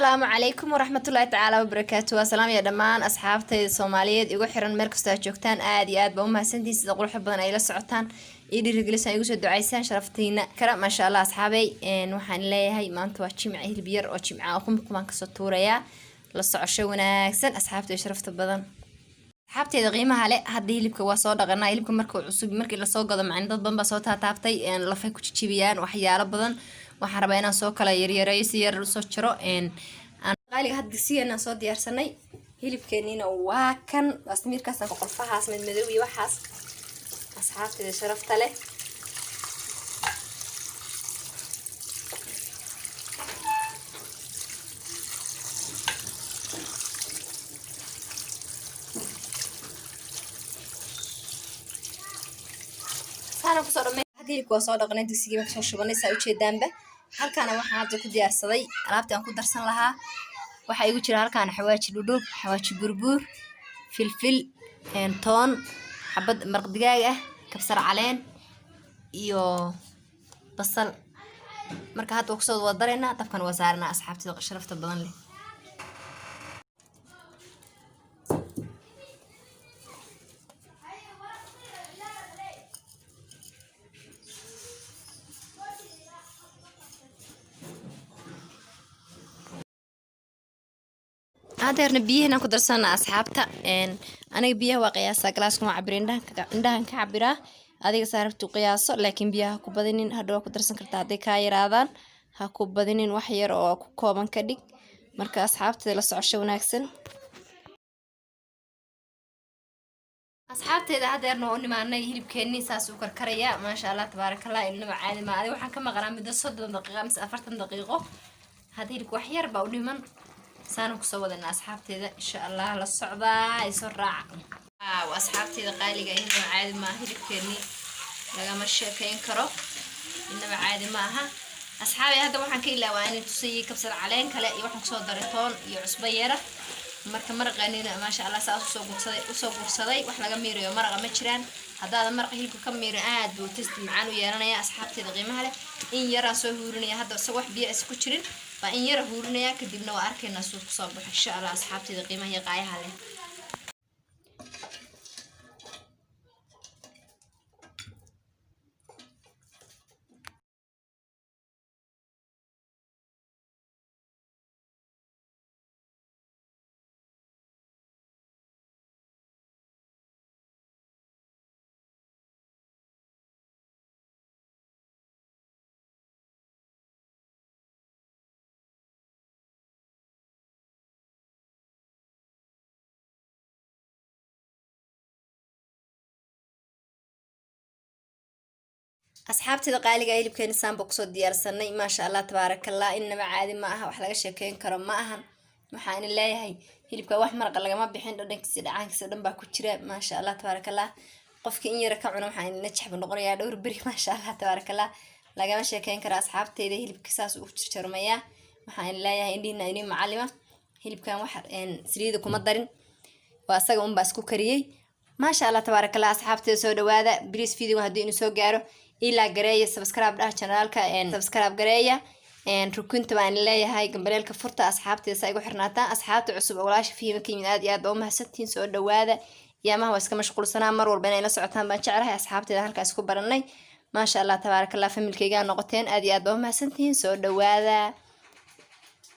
Asalaamu calaykum waraxmatullaahi tacaala wabarakaatu. Waa salaamaya dhammaan asxaabtayda Soomaaliyeed igu xiran meel kastoo aad joogtaan. Aad iyo aad baa u mahadsantihiin sida quruxda badan ay la socotaan, ii dhiirigelisaan, igu soo ducaysaan sharaftiina kara. Maasha Allah, asxaabey, waxaan leeyahay maanta waa Jimca, hilib yar oo Jimca qumqumaan kasoo tuurayaa. La socosho wanaagsan, asxaabtayda sharafta badan, asxaabteeda qiimaha leh. Hadda hilibka waa soo dhaqanaa. Hilibka markuu cusub, markii lasoo gado, macni dad badan baa soo taataabtay, lafay ku jijibiyaan waxyaalo badan. Waxaan rabaa inaan soo kala yaryareeyo, si yar usoo jaro qaaliga. Hadda digsigeena soo diyaarsanay, hilibkeeniina waa kan asmiirkaas, qolfahaas madmadow iyo waxaas. Asxaabteeda sharafta leh, saana kusoo dhamay. Hadda hilibka waa soo dhaqnay, digsigii baan kusoo shubanay, saa ujeedaanba. Halkaana waxaan hadda ku diyaarsaday alaabtii aan ku darsan lahaa. Waxaa igu jira halkaana xawaaji dhudhuub, xawaaji burbuur, filfil, toon, xabad maraq digaag ah, kabsar caleen iyo basal. Marka hadda waa kusoo wada daraynaa, dabkana waa saaranaa, asxaabtida sharafta badan leh. Hadeerna biyahan ku darsana, asxaabta. Aniga biyaha waa qiyaasaa, galaaskuma cabira, indhahan ka cabiraa. Adiga saa rabtu qiyaaso, laakiin biyaha ku badinin. Hadhow waa ku darsan kartaa hadday kaa yaraadaan. Ha ku badinin, wax yar oo ku kooban ka dhig. Marka asxaabta, la socosho wanaagsan. Asxaabteeda, hadeerna waa u nimaanay hilibkeenii, saas uu karkarayaa. Maasha Allah, tabaarakallah, inaba caadi ma. Adiga waxaan ka maqnaa muddo 30 daqiiqo mise 40 daqiiqo. Hadda hilibka wax yar baa u dhiman, saana kusoo wadanaa, asxaabteeda. Insha Allah la socdaa, isoo raaca. Waaw, asxaabteeda qaaliga, inaba caadi maaha. Hilibkeenii lagama sheekeyn karo, inaba caadi ma aha. Asxaabi, hadda waxaan ka ilaawaa inay tusayay kabsar caleen kale iyo waxaan kusoo daray toon iyo cusbo yara. Marka maraqanina, maasha Allah, saas usoo gursaday. Wax laga miirayo maraqa ma jiraan. Haddaadan maraqa hilibka ka miirin, aad buu taste macaan u yeelanaya. Asxaabteeda qiimaha leh, in yaraan soo huurinaya hadda, isagoo wax biyo is ku jirin baa in yara huurinaya. Kadibna waa arkaynaa suu kusoo baxo, insha Allah. Asxaabteeda qiimaha iyo qaayaha leh. Asxaabteeda qaaliga, hilibkeeni saanba kusoo diyaarsanay. Maasha Allah, tabaarakallah, inaba caadi ma aha, wax laga sheekeyn karo ma ahan. Waxaan leeyahay hilibka wax maraqa lagama bixin, dhadhankiisa, dhacaankiisa dhan baa ku jira. Maasha Allah, tabaarakallah. Qofkii in yara ka cuna, waxaan najax buu noqonayaa dhowr beri. Maasha Allah, tabaarakallah, lagama sheekeyn karo, asxaabteyda. Hilibka saas u jarjarmayaa. Waxaan leeyahay indhihiina idin macalima. Hilibkan wax saliida kuma darin, waa asaga unbaa isku kariyey. Maasha Allah, tabaarakallah. Asxaabteeda, soo dhawaada. Please, video haddii inuu soo gaaro, ilaa gareeya, subscribe dhah channelka, subscribe gareeya, rukunta baan leeyahay, gambaleelka furta, asxaabteeda, saa igu xirnaataan. Asxaabta cusub oo walaasha Fihima ka yimid, aad iyo aad baa u mahadsantihiin. Soo dhawaada. Yaamaha waa iska mashquulsanaa, mar walba inay la socotaan baan jeclahay. Asxaabteeda halkaas ku baranay, maasha Allah, tabaarakallah, familkaygaa noqoteen. Aad iyo aad baa u mahadsantihiin. Soo dhawaada.